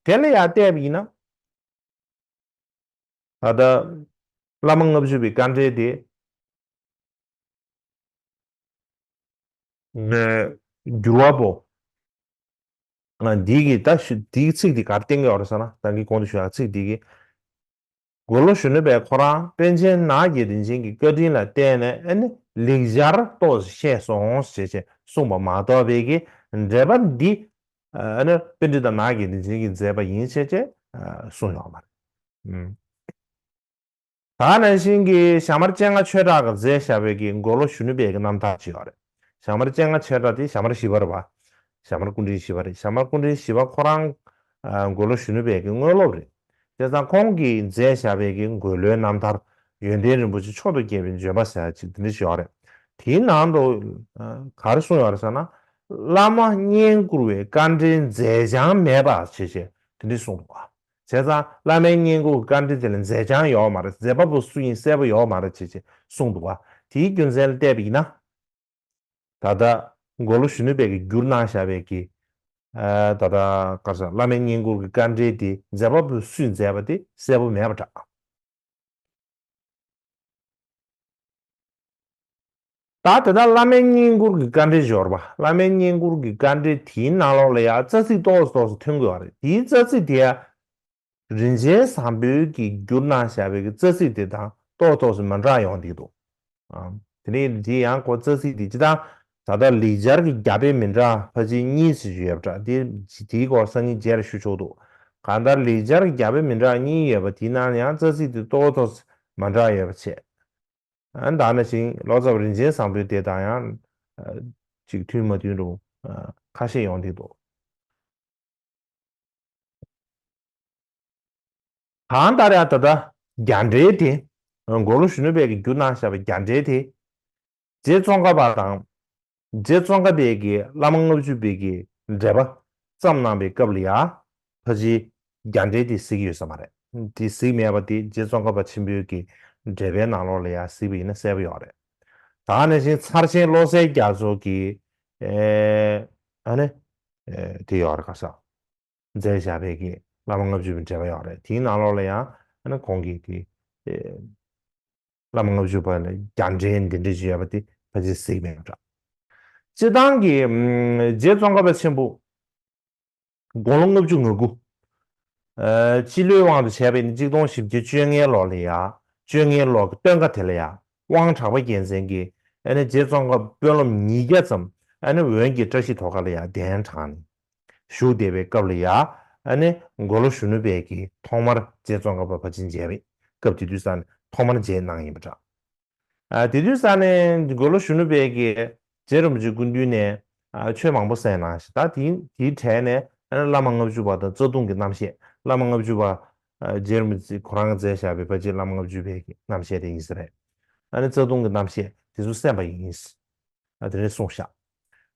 དེ་ལ་ཡང་བལྟས་པ་ཡིན་ན། ད་ལྟ་བླ་མ་ལྔ་བཅུ་པའི་བཀའ་འགྲེལ་དེ། ནས་བསྒྱུར་བ་པོ། ང་འདི་གི་ད་ཞུ་འདིའི་ཚིག་འདི་གར་བསྟན་གྱི་ཡོད་རེད་ཟེར་ན། ད་གིན་གོང་དུ་ཞུ་ཡག་ཚིག་འདི་གི། མགོན་ལོ་གཞོན་ནུ་དཔལ་ཁོ་རང་པཎ་ཆེན་ནག་གི་རིན་ཆེན་གྱི་བཀའ་དྲིན་ལ་བརྟེན་ནས་ཨ་ནི་ལེགས་སྦྱར་ཏོག་ཙམ་ཤེས་སོང་ཞེས་བྱས་གསུངས་པ་མ་གཏོགས་པའི་གི་འགྲེལ་པ་འདི་ཨ་ནི་པཎྜི་ཏ་ནག་གི་རིན་ཆེན་གྱིས་མཛད་པ་ཡིན་ཞེས་བྱས་གསུངས་ཡོད་མ་རེད། ད་ནང་བཞིན་གྱི་ཞྭ་དམར་སྤྱན་སྔ་ཆོས་གྲགས་ཀྱིས་མཛད་བཞག་པའི་གི་མགོན་ལོ་གཞོན་ནུ་དཔལ་གྱི་རྣམ་ཐར་ཅིག་ཡོད་རེད། ཞྭ་དམར་སྤྱན་སྔ་ཆོས་གྲགས་དེ་ཞྭ་དམར་བཞི་པ་རེད་པ། ཞྭ་དམར་སྐུ་ཕྲེང་བཞི་པ་རེད། ཞྭ་དམར་སྐུ་ཕྲེང་བཞི་པ་ཁོ་རང་ཨ་མགོན་ལོ་གཞོན་ནུ་དཔལ་གྱི་དངོས་སློབ་རེད། བྱས་ཙང་ཁོང་གིས་མཛད་བཞག་པའི་གི་མགོན་ལོའི་རྣམ་ཐར་ཡོན་ཏན་རིན་པོ་ཆེ་མཆོག་ཏུ་རྒྱས་པའི་འབྱོན་པ་ཟེར་ཡ་ཅིག་དེ་འདྲ་ཞིག་ཡོད་རེད། དེའི་ནང་དུ་ཨ་ག་རེ་གསུངས་ཡོད་རེད་ཟེར་ན། བླ་མ་བསྙེན་བཀུར་བའི་བཀའ་འགྲེལ་མཛད་བྱང་མེད་པ་ཞེས་བྱས་དེ་འདྲ་གསུངས་འདུག་པ། བྱས་ཙང་བླ་མའི་བསྙེན་བཀུར་གྱི་བཀའ་འགྲེལ་དེ་ལ་མཛད་བྱང་ཡོད་མ་རེད། མཛད་པ་པོ་སུ་ཡིན་གསལ་པོ་ཡོད་མ་རེད་ཅེས་ཅེས་གསུངས་འདུག་ག་དེའི་རྒྱུ་མཚན་ལ་བལྟས་པ་ཡིན་ན། ད་ལྟ་མགོན་ལོ་གཞོན་ནུ་དཔལ་གྱིས་བསྒྱུར་གནང་བཞག་པའི་གི། ཨ་ད་ལྟ་ག་རེ་ཟེར། བླ་མའི་བསྙེན་བཀུར་གྱི་བཀའ་འགྲེལ་དེ་མཛད་པ་པོས་སུས་མཛད་པ་དེ་གསལ་པོ་མེད་པ་འདྲ། ད་དེ་ལྟར་བླ་མའི་བསྙེན་བཀུར་གྱི་བཀའ་འགྲེལ་འབྱོར་པ། བླ་མའི་བསྙེན་བཀུར་གྱི་བཀའ་འགྲེལ་དེའི་ནང་ལོགས་ལ་ཡང་རྩ་ཚིག་ཏོག་ཙམ་ཏོག་ཙམ་ཐོན་གྱི་ཡོད་རེད། དེའི་རྩ་ཚིག་དེ་ཡང་རིན་ཆེན་བཟང་པོས་ཀྱིས་བསྒྱུར་གནང་བཞག་པའི་གི་རྩ་ཚིག་དེ་དང་ཏོག་ཙམ་ཏོག་ཙམ་མི་འདྲ་ཡོང་གི་འདུག་ཨ་དེ་ནས་དེ་ཡང་ཁོ་རྩ་ཚིག་དེ་སྤྱིར་བཏང་ད་ལྟ་ལེགས་སྦྱར་གྱི་རྒྱ་དཔེ་མི་འདྲ་ཕལ་ཆེར་གཉིས་ཙམ་ཞིག་ཡོད་པ་འདྲ། དེ་དེའི་སྐོར་སང་ཉིན་རྗེས་ལ་ཞུ་ཆོག་འདུག་གང་ལྟར་ལེགས་སྦྱར་གྱི་རྒྱ་དཔེ་མི་འདྲ་གཉིས་ཡོད་པ་དེའི་ནང་ནས་ཡང་རྩ་ཚིག་དེ་ཏོག་ཙམ་མི་འདྲ་ཡོད་པ་བྱས། ཨ་ད་ནང་བཞིན་ལོ་ཙཱ་བ་རིན་ཆེན་བཟང་པོའི་དེ་དང་ཡང་ཨ་ཅིག་མཐུན་མ་མཐུན་རུ་ཨ་ཁ་ཤས་ཡོང་གི་འདུག་གང་ལྟར་ཡང་ད་ལྟ་རྒྱ་འགྲེལ་དེ། མགོ་ལོག་གཞོན་ནུ་དཔལ་གྱིས་བསྒྱུར་གནང་བཞག་པའི་རྒྱ་འགྲེལ་དེ། རྗེ་ཙོང་ཁ་པ་དང་། རྗེ་ཙོང་ཁ་པ་གིས་བླ་མ་ལྔ་བཅུ་པའི་གི་འགྲེལ་པ་བརྩམས་གནང་པའི་སྐབས་ལ་ཡང་ཕལ་ཆེར་རྒྱ་འགྲེལ་དེ་གཟིགས་ཡོད་ས་མ་རེད། དེ་གཟིགས་མེད་པ་དེ་རྗེ་ཙོང་ཁ་པ་ཆེན་པོའི་གི་འགྲེལ་པའི་ནང་ལོགས་ལ་ཡང་གཟིགས་པ་ཡིན་ན་གསལ་པོ་ཡོད་རེད། ད་ནང་བཞིན་ཚར་ཆེན་བློ་གསལ་རྒྱ་མཚོ་གིས་ཨེ་ཨ་ནི་ཨེ་དེ་ཡོད་རེད། ག་ས། མཛད་བཞག་པའི་གི་བླ་མ་ལྔ་བཅུ་པའི་འགྲེལ་པ་ཡོད་རེད། དེའི་ནང་ལོགས་ལ་ཡང་ཨ་ནི་ཁོང་གིས་དེ་ཨེ་བླ་མ་ལྔ་བཅུ་པ་ལ་རྒྱ་འགྲེལ་འདི་འདྲ་ཅིག་ཡོད་པ་དེ་ཕལ་ཆེར་གཟིགས་མེད་པ་འདྲ། སྤྱིར་བཏང་གི་ཨམ་རྗེ་ཙོང་ཁ་པ་ཆེན་པོ་དགུང་ལོ་ལྔ་བཅུ་ང་དགུ། ཨ་སྤྱི་ལོའི་དབང་དུ་བྱས་པ་ཡིན་ན་གཅིག་སྟོང་བཞི་བརྒྱ་བཅོ་ལྔའི་ལོ་ལ་ཡ། བཅོ་ལྔའི་ལོ་གི་སྟོན་ཁ་དེ་ལ་ཡ། དབང་གྲགས་པ་རྒྱལ་མཚན་གྱིས་ཨ་ནི་རྗེ་ཙོང་ཁ་དཔོན་སློབ་ཉིས་བརྒྱ་ཙམ་ཨ་ནི་བོན་གྱི་བཀྲ་ཤིས་ཐོག་ཁ་ལ་ཡ་གདན་དྲངས་ནས་བཞུགས་བསྡད་པའི་སྐབས་ལ་ཡ། ཨ་ནི་མགོ་ལོག་གཞོན་ནུ་དཔལ་གྱིས་ཐོག་མར་རྗེ་ཙོང་ཁ་པ་ཕལ་ཆེར་མཇལ་བའི་སྐབས་དེ་དུས་ས་ནས་ཐོག་མར་མཇལ་གནང་ཡིན་པ་འདྲ། ཨ་དེ་དུས་ས་ནས་མགོ་ལོག་གཞོན་ནུ་དཔལ་གྱིས་རྗེ་རིན་པོ་ཆེ་སྐུ་མདུན་ནས་ཨ་ཆོས་མང་པོ་གསན་གནང་ཞིང་། ད་དེའི་དེའི་གྲས་ནས་ཨ་ནི་བླ་མ་ལྔ་བཅུ་པ་དང་རྩ་ལྟུང་གི་རྣམ་བཤད། བླ་མ་ལྔ་བཅུ་པ་ཨ་རྗེ་རིན་པོ་ཆེ་ཁོ་རང་གིས་མཛད་བཞག་པའི་ཕལ་ཆེར་བླ་མ་ལྔ་བཅུ་པའི་གི་རྣམ་བཤད་དེ་ཡིན་ས་རེད། ཨ་ནི་རྩ་ལྟུང་གི་རྣམ་བཤད་དེ་ཚོ་གསན་པ་ཡིན། ཨ་དེ་འདྲ་གསུངས་ཤག་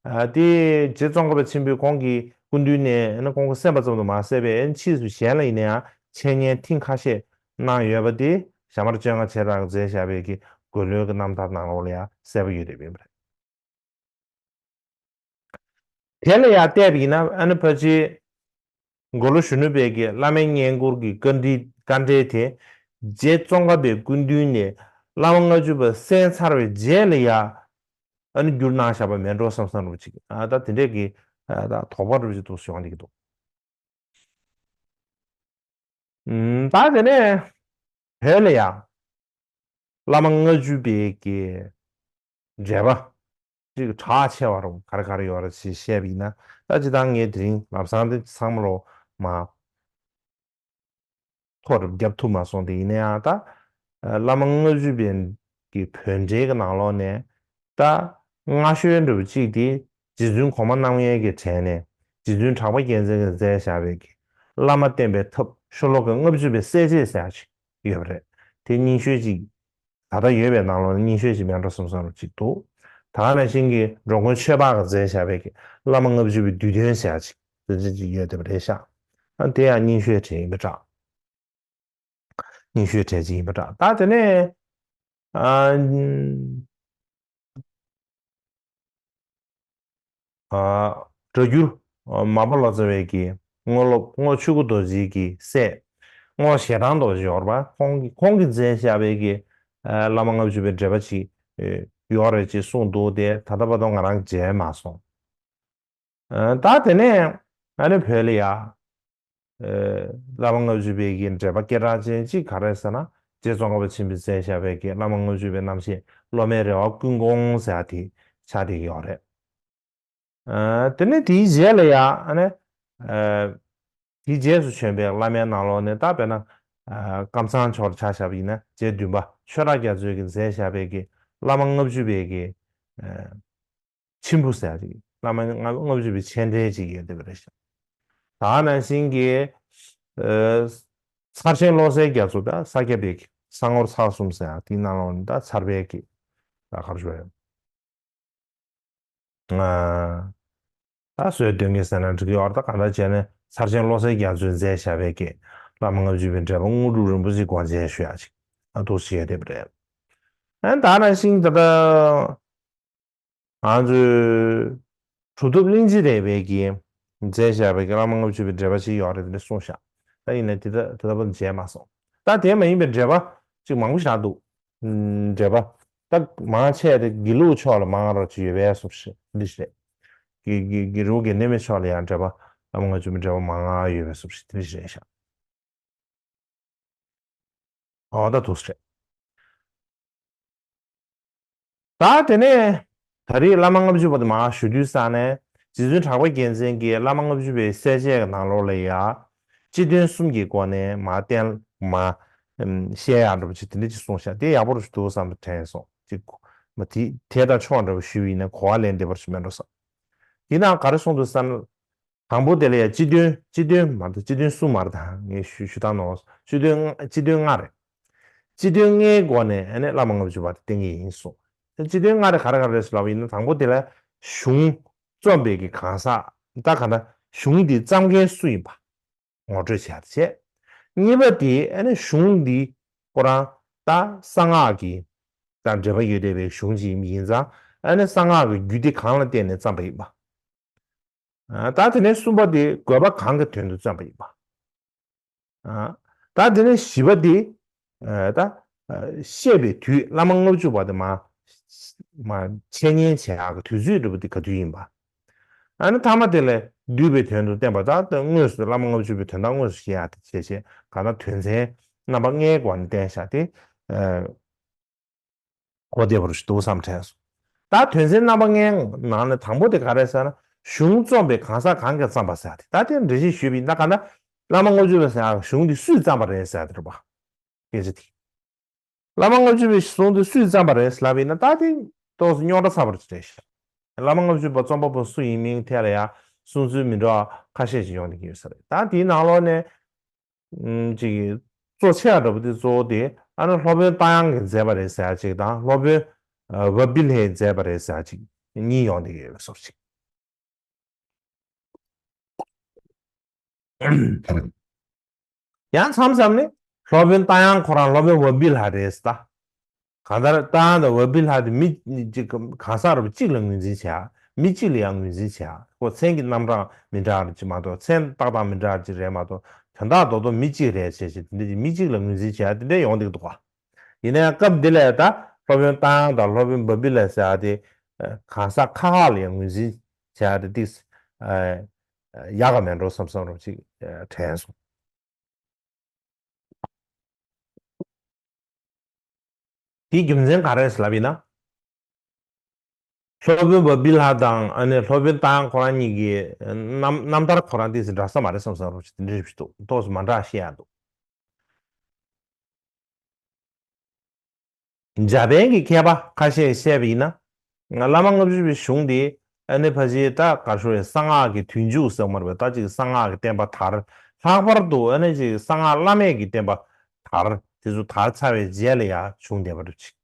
ཨ་དེ་རྗེ་ཙོང་ཁ་པ་ཆེན་པོས་ཁོང་གིས་སྐུ་མདུན་ནས་ཨ་ནི་ཁོང་གིས་གསན་པ་ཙམ་དུ་མ་ཟད་པའི་ཨ་ནི་ཕྱིས་སུ་གཞན་ལ་ཡིན་ན་ཡང་འཆད་ཉན་ཐེངས་ཁ་ཤས་གནང་ཡོད་པ་དེ་ཞྭ་དམར་བཅོ་ལྔ་བྱེ་བྲག་མཛད་བཞག་པའི་གི་དགོན་ལུང་གི་རྣམ་ཐར་ནང་ལོགས་ལ་ཡང་གསལ་པོ་ཡོད་བསྡད་པ་ཡིན་པ་རེད། དེ་ལ་ཡང་བལྟས་པ་ཡིན་ན་ཨ་ནི་ཕལ་ཆེར་མགོ་ལོག་གཞོན་ནུ་དཔལ་གྱི་བླ་མའི་བསྙེན་བཀུར་གྱི་བཀའ་འདྲི་བཀའ་འགྲེལ་དེ་རྗེ་ཙོང་ཁ་པའི་སྐུ་མདུན་ནས་བླ་མ་ལྔ་བཅུ་པ་གསན་ཚར་བའི་རྗེས་ལ་ཡང་ཨ་ནི་བསྒྱུར་གནང་བཞག་པ་མེད་འགྲོ་བསམ་བསམ་འདྲ་པོ་ཅིག་ཨ་ད་དེ་འདྲས་ཀྱི་ཨ་ད་དོགས་པ་འདྲ་པོ་ཅིག་འདུག་སེ་ཡོང་བསྡད་ཀྱི་འདུག་ཨུམ། ད་དེ་ནས་བོད་ལ་ཡང་བླ་མ་ལྔ་བཅུ་པའི་གི་འགྲེལ་པ་ཅིག་གྲགས་ཆེ་བ་རུ་ག་རེ་ག་རེ་ཡོད་རེད་ཅེས་བཤད་པ་ཡིན་ན། ད་ཅི་ད་ངས་དེ་རིང་ལམ་སང་དེ་ཚང་མ་ལོ་མ་ཐོ་རུ་བརྒྱབ་ཐུབ་མ་སོང་། དེ་ཡིན་ན་ཡང་ད་བླ་མ་ལྔ་བཅུ་པའི་གི་བོད་འགྲེལ་གྱི་ནང་ལོགས་ནས་ད་སྔ་ཤོས་འདྲ་པོ་གཅིག་དེ་རྗེ་བཙུན་གོང་མ་རྣམ་ངེས་ཀྱི་གྲས་ནས་རྗེ་བཙུན་གྲགས་པ་རྒྱལ་མཚན་གྱིས་མཛད་བཞག་པའི་གི་བླ་མ་བསྟེན་པའི་ཐབས་ཤོ་ལོ་ཀ་ལྔ་བཅུ་པའི་གསལ་བྱེད་ཟེར་ཡག་ཅིག་ཡོད་པ་རེད། དེ་རྙིང་ཤོས་ཅིག་ད་ལྟ་ཡོད་པའི་ནང་ལོགས་ནས་རྙིང་ཤོས་ཅིག་མེད་འགྲོ་བསམ་བསམ་འདྲ་པོ་ཅིག་འདུག་ད་ག་ནང་བཞིན་གྱི་འགྲོ་མགོན་ཆོས་འཕགས་ཀྱིས་མཛད་བཞག་པའི་གི་བླ་མ་ལྔ་བཅུ་པའི་བསྡུས་དོན་ཟེར་ཡག་ཅིག་དེ་འདྲ་ཅིག་ཡོད་བསྡད་པ་རེད་ཤག་ཨ་དེ་ཡང་རྙིང་ཤོས་གྲས་ཡིན་པ་འདྲ། རྙིང་ཤོས་གྲས་ཅིག་ཡིན་པ་འདྲ། ད་དེ་ནས་ཨ་ཨ་སྒྲ་སྒྱུར་ཨ་མར་པ་ལོ་ཙཱ་བའི་གི་དངོས་སློབ་རྔོག་ཆོས་སྐུ་རྡོ་རྗེ་གི་སྲས་རྔོག་ཞལ་ཐང་རྡོ་རྗེ་ཡོད་རེད་པ། ཁོང་གི་ཁོང་གིས་མཛད་བཞག་པའི་གི་ཨ་བླ་མ་ལྔ་བཅུ་པའི་འགྲེལ་པ་ཅིག་ཨེ་ཡོད་རེད་ཅེས་གསུངས་འདུག་དེ་ད་ལྟ་བར་དུ་ང་རང་མཇལ་མ་སོང་། ཨ་ད་དེ་ནས་ཨ་ནི་བོད་ལ་ཡ་ཨ་བླ་མ་ལྔ་བཅུ་པའི་གི་འགྲེལ་པ་སྐད་གྲགས་ཅན་གཅིག་ག་རེ་ཟེར་ན། རྗེ་ཙོང་ཁ་པ་ཆེན་པོས་མཛད་བཞག་པའི་གི་བླ་མ་ལྔ་བཅུ་པའི་རྣམ་བཤད་སློབ་མའི་རེ་བ་ཀུན་སྐོང་ཟེར་ཡ་དེ་ཆགས་བསྡད་ཀྱི་ཡོད་རེད། ཨ་དེ་ནས་དེའི་རྗེས་ལ་ཡ་ཨ་ནི་ཨ་དེའི་རྗེས་སུ་བྱོན་པའི་བླ་མའི་ནང་ལོགས་ནས་ད་དཔེར་ན་ཨ་ཀམ་ཚང་ཕྱོགས་ལ་ཆ་བཞག་པ་ཡིན་ན་རྗེ་བདུན་པ་ཆོས་གྲགས་རྒྱ་མཚོས་ཀྱིས་མཛད་བཞག་པའི་གི་བླ་མ་ལྔ་བཅུ་པའི་གི་ཨ་མཆིམས་ཕུ་ཟེར་ཡ་ཅིག་བླ་མ་ལྔ་ལྔ་བཅུ་པའི་མཆན་འགྲེལ་ཅིག་ཡོད་བསྡད་པ་རེད་ཤག་ད་ག་ནང་བཞིན་གྱི་ཨ་ཚར་ཆེན་བློ་གསལ་རྒྱ་མཚོ་དང་ས་སྐྱ་པའི་གི་ས་ངོར་ཚར་གསུམ་ཟེར་ཡ་དེའི་ནང་ལོགས་ནས་ད་ཚར་པའི་གི་ད་ག་རེ་ཞུ་དགོས་རེད། ཨ་ད་སྲོལ་གཏོད་མཁན་ཟེར་ན་འགྲིག་གི་ཡོད་རེད། ད་གང་ལྟར་བྱས་ནས་ཚར་ཆེན་བློ་གསལ་རྒྱ་མཚོས་མཛད་བཞག་པའི་གི་བླ་མ་ལྔ་བཅུ་པའི་འགྲེལ་པ་དངོས་གྲུབ་རིན་པོ་ཆེའི་དགོངས་མཇལ་ཞུ་ཡག་ཅིག་ཨ་འདུག་སེ་ཡོད་བསྡད་པ་རེད། ཨ་ད་ག་ནང་བཞིན་ད་ལྟ་ང་ཚོའི་གྲུབ་ཐོབ་གླིང་རྗེ་རས་པའི་གི་མཛད་བཞག་པའི་གི་བླ་མ་ལྔ་བཅུ་པའི་འགྲེལ་པ་ཅིག་ཡོད་རེད་དེ་འདྲ་གསུངས་ཤག་ད་ཡིན་ནའི་དེ་ད་དེ་ལྟ་བུ་མཇལ་མ་སོང་། ད་དེ་མ་ཡིན་པའི་འགྲེལ་པ་ཅིག་མང་པོ་ཞིག་འདུག་ཨུམ། འགྲེལ་པ་ད་མང་ཆེ་དེ་དགེ་ལུགས་ཕྱོགས་ལ་མང་རུ་ཅིག་ཡོད་པའི་བཟོ་འདྲ་ཞིག་རེད། དགེ་དགེ་དགེ་ལུགས་དགེ་ལྡན་པའི་ཕྱོགས་ལ་ཡང་འགྲེལ་པ་བླ་མ་ལྔ་བཅུ་པའི་འགྲེལ་པ་མང་ང་ཡོད་པའི་བཟོ་འདྲ་ཞིག་རེད་ཤག་འོ་ད་འདུག་སེ་རེད། ད་དེ་ནས་ད་རེས་བླ་མ་ལྔ་བཅུ་པ་དེ་མར་ཞུ་དུས་ཙ་ནས་རྗེ་བཙུན་གྲགས་པ་རྒྱལ་མཚན་གྱིས་བླ་མ་ལྔ་བཅུ་པའི་གསལ་བྱེད་ཀྱི་ནང་ལོགས་ལ་ཡ་སྤྱི་དོན་གསུམ་གྱི་སྒོ་ནས་མར་བསྟན་མར་ ཨམ། བཤད་ཡག་འདྲ་པོ་ཅིག་དེ་འདྲ་ཅིག་གསུངས་ཤག་དེ་ཡག་པོ་རུ་ཞིག་འདུག་བསམ་དུ་དྲན་སོང་ཅིག་མ་དེ་དེ་དང་ཆུང་བ་འདྲ་པོ་ཞུས་པ་ཡིན་ན་གོ་བ་ལེན་བདེ་བར་ཞིག་མེད་འགྲོ་བསམ། དེ་ནའང་ག་རེ་གསུངས་འདུག་ཟེར་ན། དང་པོ་དེ་ལ་ཡང་སྤྱི་དོན་སྤྱི་དོན་མ་གཏོགས་སྤྱི་དོན་གསུམ་མ་རེད་ད་ངས་ཞུ་ཞུ་སྟངས་ནོར་སོང་། སྤྱི་དོན་ལྔ་སྤྱི་དོན་ལྔ་རེད། སྤྱི་དོན་ལྔའི་སྒོ་ནས་ཨ་ནི་བླ་མ་ལྔ་བཅུ་པ་དེ་བསྟེན་གྱི་ཡིན་གསུངས། སྤྱི་དོན་ལྔ་རེད་ག་རེ་ག་རེ་རེད་ཟེར་ལབ་པ་ཡིན་ན་དང་པོ་དེ་ལ་གཞུང་རྩོམ་པའི་གི་གང་ཟག་ད་ག་ན་གཞུང་འདི་བརྩམ་མཁན་སུ་ཡིན་པ་ངོ་སྤྲོད་བྱས་ཏེ་བྱས། གཉིས་པ་དེ་ཨ་ནི་གཞུང་འདི་ཁོ་རང་ད་གསང་སྔགས་ཀྱི་དང་འབྲེལ་བ་ཡོད་བསྡད་པའི་གཞུང་ཅིག་ཡིན་ཙང་ཨ་ནི་གསང་སྔགས་ཀྱི་རྒྱུད་སྡེ་གང་ལ་བརྟེན་ནས་བརྩམས་པ་ཡིན་པ། ཨ། ད་དེ་ནས་གསུམ་པ་དེ་དགོས་པ་གང་གི་དོན་དུ་བརྩམས་པ་ཡིན་པ། ཨ། ད་དེ་ནས་བཞི་པ་དེ། ཨ། ད། ཨ། བཤད་པའི་དུས་བླ་མ་ལྔ་བཅུ་པ་དེ་མ། མ་འཆད་ཉན་བྱེད་ཡག་གི་དུས་ཚོད་འདྲ་པོ་དེ་ག་དུས་ཡིན་པ། ཨ་ནི་ཐ་མ་དེ་ལས་འདུས་པའི་དོན་དུ་བསྟན་པ་ད་དངོས་སུ་བླ་མ་ལྔ་བཅུ་པའི་དོན་དག་དངོས་སུ་བཤད་ཡག་དེ་བྱས་བྱས་གང་ལྟར་དོན་ཚན་རྣམ་པ་ལྔའི་སྒོ་ནས་བསྟན་བཞག་སྟེ། ཨ། གོ་བདེ་བོ་ཞིག་འདུག་བསམ་དྲན་སོང་། ད་དོན་ཚན་རྣམ་པ་ལྔའི་ནང་ནས་དང་པོ་དེ་ག་རེ་ཟེར་ན་གཞུང་རྩོམ་པའི་གང་ཟག་གང་གིས་བརྩམས་པ་ཟེར་ཏེ་ད་དེ་འགྲེལ་བཤད་ཞུས་པ་ཡིན་ན་ག་ན་བླ་མ་ལྔ་བཅུ་པས་ཟེར་ཡག་གཞུང་འདི་སུས་བརྩམས་པ་རེད་ཟེར་ཏེ་རེད་པ། སྐད་ཆ་དེ། བླ་མ་ལྔ་བཅུ་པའི་གཞུང་འདི་སུས་བརྩམས་པ་རེད་ཟེར་ལབ་པ་ཡིན་ན་ད་དེ་ཏོག་ཙམ་རྙོག་དྲ་ཚ་བོ་ཅིག་རེད་ཤག་བླ་མ་ལྔ་བཅུ་པ་རྩོམ་པ་པོ་སུ་ཡིན་མིན་ཐད་ལ་ཡང་གསུང་ཚུལ་མི་འདྲ་བ་ཁ་ཤས་ཤིག་ཡོང་བསྡད་ཀྱི་ཡོད་ས་རེད། ད་དེའི་ནང་ལོགས་ནས། ཨམ། ཅིག་གཙོ་ཆེ་བ་འདྲ་པོ་དེ་གཙོ་བོ་དེ་ཨ་ནི་སློབ་དཔོན་རྟ་དབྱངས་ཀྱིས་མཛད་པ་རེད་ཟེར་ཡག་ཅིག་དང་སློབ་དཔོན་ཨ། བ་བི་ལྷས་མཛད་པ་རེད་ཟེར་ཡག་ཅིག་གཉིས་ཡོང་བསྡད་ཀྱི་ཡོད་པའི་བཟོ་ཅིག་ཡང་མཚམས་མཚམས་ནས་སློབ་དཔོན་རྟ་དབྱངས་ཁོ་རང་སློབ་དཔོན་བ་བི་ལྷ་རེད་ཟེར་ད། གང་ལྟར་རྟ་དབྱངས་དང་བ་བི་ལྷ་དེ་མི་གཅིག་གང་ཟག་རུ་གཅིག་ལ་ངོས་འཛིན་བྱེད་ཡག་མི་གཅིག་ལ་ཡང་ངོས་འཛིན་བྱེད་ཡག་ཁོ་མཚན་གྱི་རྣམ་གྲངས་མི་འདྲ་བ་ཅིག་མ་གཏོགས་མཚན་ཏག་ཏག་མི་འདྲ་བ་ཅིག་རེད་མ་གཏོགས་དོན་དག་རྡོག་རྡོག་མི་གཅིག་རེད་བྱས་བྱས་དེ་འདྲ་ཅིག་མི་གཅིག་ལ་ངོས་འཛིན་བྱེད་ཡག་དེ་འདྲ་ཡོང་བསྡད་ཀྱི་འདུག་ག་ཡིན་ན་ཡང་སྐབས་འདི་ལ་ད་སློབ་དཔོན་རྟ་དབྱངས་དང་སློབ་དཔོན་བ་བི་ལྷ་ཟེར་ཡག་དེ་གང་ཟག་ཁག་ཁག་ལ་ཡང་ངོས་འཛིན་བྱེད་ཡག་དེ་ཏིག་ཡག་ག་མེད་འགྲོ་བསམ་བསམ་རུ་ཅིག་དྲན་སོང་། དེའི་རྒྱུ་མཚན་ག་རེ་རེད་ལབ་ཡིན་ན། སློབ་དཔོན་བ་བི་ལྷ་དང་ཨ་ནི་སློབ་དཔོན་རྟ་དབྱངས་ཁོ་རང་གཉིས་ཀྱི་རྣམ་རྣམ་ཐར་ཁོ་རང་ཏོག་ཙམ་འདྲ་ས་མ་རེད་བསམ་བསམ་རུ་དེ་འདྲ་ཞིག་འདུག་ཏོག་ཙམ་མ་འདྲ་བཤད་ཡག་འདུག་འཇར་པན་གྱི་མཁས་པ་ཁ་ཤས་བཤད་པ་ཡིན་ན། བླ་མ་ལྔ་བཅུ་པའི་གཞུང་འདི་ཨ་ནི་ཕལ་ཆེར་ད་ག་རེ་ཞུ་རེད་གསང་སྔགས་ཀྱི་དུས་མཇུག་ཟེར་མ་རེད་པ་ད་ཅིག་གསང་སྔགས་ཀྱི་བསྟན་པ་དར། ལྷག་པར་དུ་ཨ་ནི་ཅིག་གསང་སྔགས་བླ་མེད་ཀྱི་བསྟན་པ་དར་དེ་ཚོ་དར་ཚར་བའི་རྗེས་ལ་ཡང་བྱུང་བསྡད་པ་རེད་ཅིག་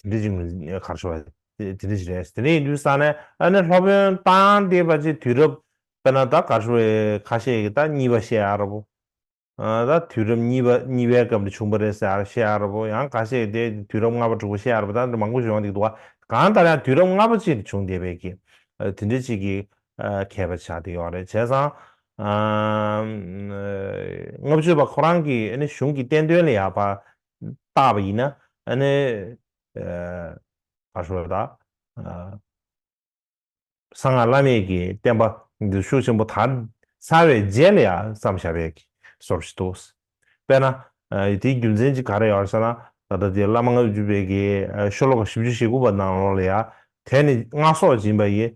དེ་འདྲ་ཅིག་ངོས་ག་རེ་ཞུ་བ་དེ་འདྲ་ཅིག་རེད། དེ་འདྲ་ཡིན་དུས་ས་ནས་ཨ་ནི་སློབ་དཔོན་རྟ་དབྱངས་དེ་ཕལ་ཆེར་དུས་རབས་དཔེར་ན་ད་ག་རེ་ཞུ་བའི་ཁ་ཤས་ཀྱིས་ད་གཉིས་པ་བཤད་ཡག་རེད་པོ། ཨ། ད་དུས་རབས་གཉིས་པ་གཉིས་པའི་སྐབས་ལ་བྱུང་བ་རེད་ཟེར་བཤད་ཡག་རེད་པོ། ཡང་ཁ་ཤས་ཀྱིས་དེ་དུས་རབས་ལྔ་པ་དྲུག་པ་བཤད་ཡག་རེད་པོ། ད་འདི་མང་པོ་ཞིག་ཡོང་བསྡད་ཀྱི་འདུག་ག་གང་ལྟར་ཡང་དུས་རབས་ལྔ་པ་ཅིག་ལ་བྱུང་བསྡད་པའི་གི་ཨ། དེ་འདྲ་ཅིག་གི་ཨ། མཁས་པ་ཆགས་བསྡད་ཡོད་རེད། བྱས་ཙང་ཨ། ལྔ་བཅུ་པ་ཁོ་རང་གི་ཨ་ནི་གཞུང་གི་བསྟན་དོན་ལ་ཡག་པ་བལྟས་པ་ཡིན་ན་ཨ་ནི་ཨ། ག་རེ་ཞུ་དགོས་རེད་ད། ཨ། གསང་སྔགས་བླ་མེད་ཀྱི་བསྟན་པ་འདི་ཤུགས་ཆེན་པོ་དར་ཚར་བའི་རྗེས་ལ་ཡང་བརྩམས་བཞག་པའི་བཟོ་འདྲ་ཞིག་འདུག་དཔེར་ན། ཨ། དེའི་རྒྱུ་མཚན་གཅིག་ག་རེ་ཡོད་ཟེར་ན། ད་ལྟ་དེ་བླ་མ་ལྔ་བཅུ་པའི་གི་ཨ། ཤོ་ལོ་ཀ་བཞི་བཅུ་ཞེ་དགུ་པ་ནང་ལོགས་ལ་ཡང་། དེ་ནི་སྔགས་སོགས་སྦྱིན་པ་ཡི།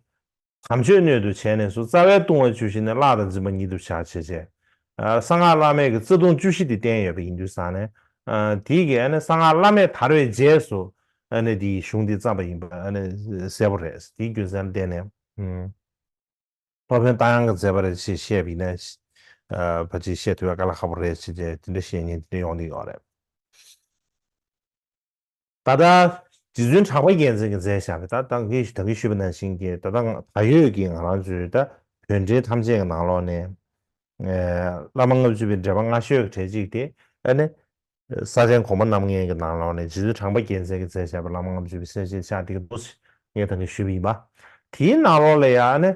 དམ་ཆོས་སྣོད་དུ་བྱས་ནས་སུ། རྩ་བའི་ལྟུང་བ་བཅུ་བཞི་ནི། བརླག་དང་འཛིན་པ་ཉིད་དུ་བྱ། ཞེས་བྱས། ཨ། གསང་སྔགས་བླ་མེད་ཀྱི་རྩ་ལྟུང་བཅུ་བཞི་དེ་བསྟན་ཡོད་པ་ཡིན་དུས་ཙང་ནས། ཨ། དེའི་གི་ཨ་ནི་གསང་སྔགས་བླ་མེད་དར་བའི་རྗེས་སུ་ཨ་ནི་དེའི་གཞུང་འདི་བརྩམས་པ་ཡིན་པ་ཨ་ནི་གསལ་པོ་རེད། དེའི་རྒྱུ་མཚན་ལ་བརྟེན་ནས། ཨུམ། སློབ་དཔོན་རྟ་དབྱངས་ཀྱིས་མཛད་པ་རེད་ཅེས་བཤད་པ་ཡིན་ན། ཨ། ཕལ་ཆེར་བཤད་ཐུབ་པའི་དཀའ་ལས་ཁག་པོ་རེད་ཅེས་བྱས་དེ་འདྲ་བཤད་མཁན་དེ་འདྲ་ཡོང་གི་ཡོད་རེད། ད་ལྟ་རྗེ་བཙུན་གྲགས་པ་རྒྱལ་མཚན་གྱིས་མཛད་བཞག་པའི་ད་ལྟ་ངས་ད་གིན་ཞུས་པ་ནང་བཞིན་གྱི་ད་ལྟ་ད་ཡོད་ཀྱི་ང་རང་ཚོའི་ད་བོད་འགྲེལ་ཐམས་ཅད་ཀྱི་ནང་ལོགས་ནས། ཨ། བླ་མ་ལྔ་བཅུ་པའི་འགྲེལ་པ་སྔ་ཤོས་ཀྱི་གྲས་གཅིག་དེ་ཨ་ནི་ས་ཆེན་གོང་མ་རྣམ་ལྔའི་གི་ནང་ལོགས་ནས་རྗེ་བཙུན་གྲགས་པ་རྒྱལ་མཚན་གྱིས་མཛད་བཞག་པའི་བླ་མ་ལྔ་བཅུ་པའི་གསལ་བྱེད་ཆགས་བསྡད་ཀྱི་འདུག་ངས་ད་གིན་ཞུས་པ་ཡིན་པ། དེའི་ནང་ལོགས་ལ་ཡང་ཨ་ནི།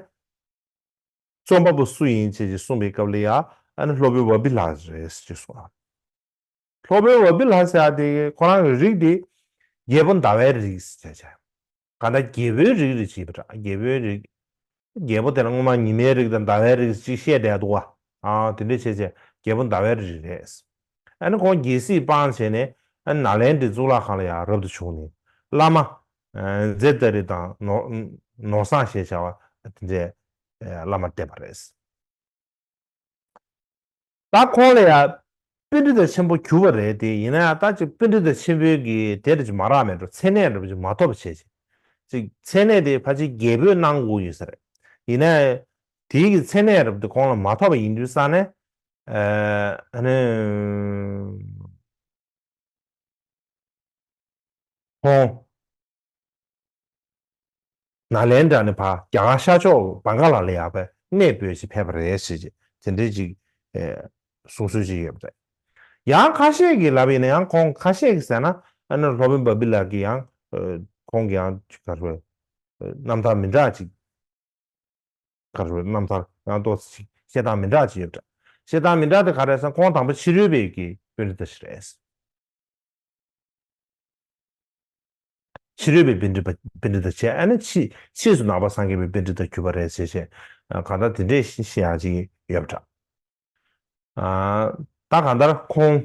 རྩོམ་པ་པོ་སུ་ཡིན་ཅེས་ཀྱི་གསུངས་པའི་སྐབས་ལ་ཡང་ཨ་ནི་སློབ་དཔོན་བ་བི་ལ་རེད་ཅེས་གསུངས། སློབ་དཔོན་བ་བི་ལ་ཟེར་ཡག་དེ་ཁོ་རང་གི་རིགས་དེ་རྒྱལ་པོ་ཟླ་བའི་རིགས་ཟེར་བྱས། གང་ལྟར་རྒྱལ་པོའི་རིགས་རེད་ཅེས་པ་འདྲ། རྒྱལ་པོའི་རིགས། རྒྱལ་པོ་དེ་ལ་སྔོན་མ་ཉི་མའི་རིགས་དང་ཟླ་བའི་རིགས་ཅིག་བཤད་བསྡད་འདུག་ག་ཨ། དེ་འདྲ་བྱས་བྱས་རྒྱལ་པོ་ཟླ་བའི་རིགས་རེད། ཨ་ནི་ཁོང་རྒྱལ་སྲིད་སྤངས་བྱས་ནས་ཨ་ནི་ནཱ་ལེནྡྲའི་གཙུག་ལག་ཁང་ལ་ཡང་རབ་ཏུ་བྱུང་ནས་བླ་མ། ཨ། ཛེ་ཏ་རི་དང་ནོར་ནོར་བཟང་ཞེས་བྱ་བ་དེ་འདྲའི་བླ་མ་བསྟེན་པ་རེད། ད་ཁོང་ལ་ཡང་ པཎྜི་ཏ་ཆེན་པོ་གྱུར་པ་རེད་དེ། ཡིན་ན་ཡང་ད་ཅིག་པཎྜི་ཏ་ཆེན་པོའི་གི་དེ་འདྲ་ཅིག་མ་རག་མེད་འགྲོ། མཚན་གནས་འདྲ་པོ་ཅིག་མ་ཐོབ་པ་བྱས་ཅིག་ཅིག་མཚན་གནས་དེ་ཕལ་ཆེར་རྒྱལ་པོས་གནང་དགོས་ཡོད་ས་རེད། ཡིན་ན་ཡང་དེའི་གི་མཚན་གནས་འདྲ་པོ་དེ་ཁོང་ལ་མ་ཐོབ་པ་ཡིན་དུས་ཙང་ནས། ཨ་ནི། ཁོང་ནཱ་ལེནྡྲ་ནས་ཕར་རྒྱ་གར་ཤར་ཕྱོགས་བང་ག་ལ་ལ་ཡར་ཕར་གནས་སྤོས་ཤིག་ཕེབས་པ་རེད་ཟེར་གྱི་དེ་འདྲའི་ཅིག་ཨེ་གསུང་སྲོལ་ཅིག་ཡོད་པ་རེད། ཡང་ཁ་ཤས་ཀྱིས་ལབ་ཡིན་ན། ཡང་ཁོང་ཁ་ཤས་ཀྱིས་ཟེར་ན། ཨ་ནི་སློབ་དཔོན་བྷ་བི་ལ་གིས་ཡང་ཨེ་ཁོང་གི་ཡང་ཅིག་ག་རེ་རེད། རྣམ་ཐར་མི་འདྲ་ཅིག་ག་རེ་རེད། རྣམ་ཐར་ཡང་ཏོག་ཙམ་ཅིག་བཤད་སྟངས་མི་འདྲ་ཅིག་ཡོད་པ་འདྲ། བཤད་སྟངས་མི་འདྲ་དེ་ག་རེ་རེད་ཟེར་ན། ཁོང་དང་པོ་ཕྱི་རོལ་པའི་གི་པཎྜི་ཏ་ཞིག་རེད། ཕྱི་རོལ་པའི་པཎྜི་ཏ་པཎྜི་ཏ་བྱས། ཨ་ནི་ཕྱིས་ཕྱིས་སུ་ནང་པ་སངས་རྒྱས་པའི་པཎྜི་ཏ་གྱུར་པ་རེད་ཟེར་བྱས། ཨ་གང་ལྟར་དེ་འདྲས་བཤད་ཡག་ཅིག་ཡོད་པ་འདྲ། ཨ་ད་གང་ལྟར་ཁོང་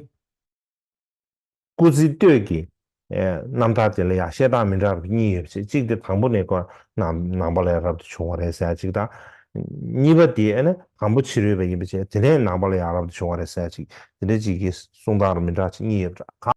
སྐུ་ཚེ་སྟོད་ཀྱི་ཨེ་རྣམ་ཐར་དེ་ལ་ཡང་བཤད་སྟངས་མི་འདྲ་བ་གཉིས་ཡོད་པ་བྱས། གཅིག་དེ་དང་པོ་ནས་ཁོ་ནང་ནང་པ་ལ་ཡང་རབ་ཏུ་བྱུང་བ་རེད་ཟེར་ཡག་ཅིག་དང་། གཉིས་པ་དེ་ཨ་ནི་དང་པོ་ཕྱི་རོལ་པ་ཡིན་པ་བྱས། དེ་ནས་ནང་པ་ལ་ཡང་རབ་ཏུ་བྱུང་བ་རེད་ཟེར་ཡག་ཅིག་དེ་འདྲ་ཅིག་གི་གསུང་སྟངས་མི་འདྲ་ཅིག་གཉིས་ཡོད་པ་འདྲ།